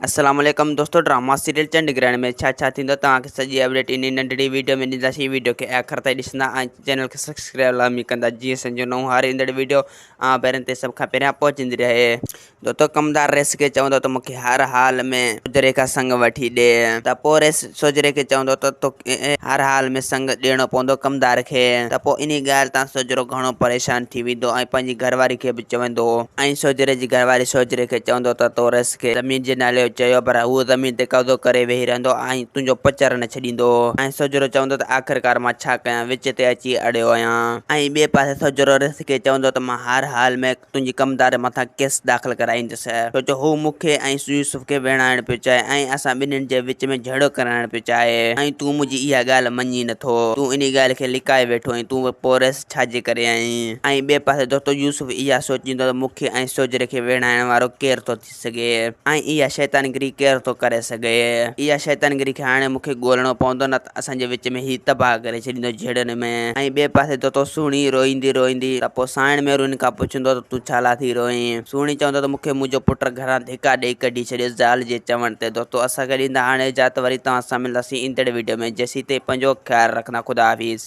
السلام عليڪم دوستو ڊراما سيريل چنڊ گرهڻ ۾ ڇا ڇا ٿيندو توهان کي سڄي اپڊيٽ انهي ننڍڙي ويڊيو ۾ ڏينداسين ويڊيو کي آخر تائين ڏسندا ۽ چينل کي سبسڪرائب لازمي ڪندا جيئن سنجو نئون هر ايندڙ ويڊيو اوهان پهرين تي سڀ کان پهريان پهچندي رهي. دوستو ڪمدار ريس کي چوندو ته مونکي هر حال ۾ سوجهري کان سڱ وٺي ڏي ته پوء ريس سوجهري کي چوندو ته توکي هر حال ۾ سڱ ڏيڻو پوندو ڪمدار کي ته پوء انهي ڳالهه تان سوجهرو گهڻو پريشان ٿي ويندو ۽ پنهنجي گهر واري کي به چوندو ۽ سوجهري جي گهر واري سوجهري کي چوندو ته تو ريس کي زمين جي نالي چيو پر هو زمين تي قبضو ڪري ويهي رهندو ۽ تنهنجو پچر نه ڇڏيندو. ۽ سوجهرو چوندو ته آخرڪار مان ڇا ڪيان، وچ تي اچي اڙيو آهيان. ۽ ٻئي پاسي سوجهرو رس کي چوندو ته مان هر حال ۾ تنهنجي ڪمدار مٿان ڪيس داخل ڪرائيندس، ڇو جو هو مون کي ۽ يوسف کي ويڙهائڻ پيو چاهي ۽ اسان ٻنهين جي وچ ۾ جهيڙو ڪرائڻ پيو چاهي ۽ تون منهنجي اها ڳالهه مڃين نه ٿو. تون انهي ڳالهه کي لڪائي ويٺو آهين، تون پوء رس ڇا جي ڪري آهين؟ ۽ ٻئي پاسي دوستو يوسف اها سوچيندو ته مون کي ۽ سوجهري کي ويڙهائڻ وارو ڪير ٿو ٿي سگهي ۽ اها شيطانگري ڪير ٿو ڪري سگهي؟ اها شيطانگري کي هاڻي مون کي ڳولڻو پوندو نه ته اسان جي وچ ۾ هي تباهه ڪري ڇڏيندو جهيڙن ۾. ۽ ٻئي پاسي دوستو سهڻي روئيندي روئيندي ته پوء سانئڻ ميرون کان پڇندو ته تون ڇا لاء ٿي روئين؟ سهڻي چوندو ته مون کي منهنجو پٽ گهران ڌڪا ڏئي ڪڍي ڇڏيو زال جي چوڻ تي. دوستو اسان کي ڏيندا هاڻي اجازت وري توهان سان ملنداسين ايندڙ وڊيو ۾ جيسين تائين پنهنجو خيال رکندا خدا حافظ.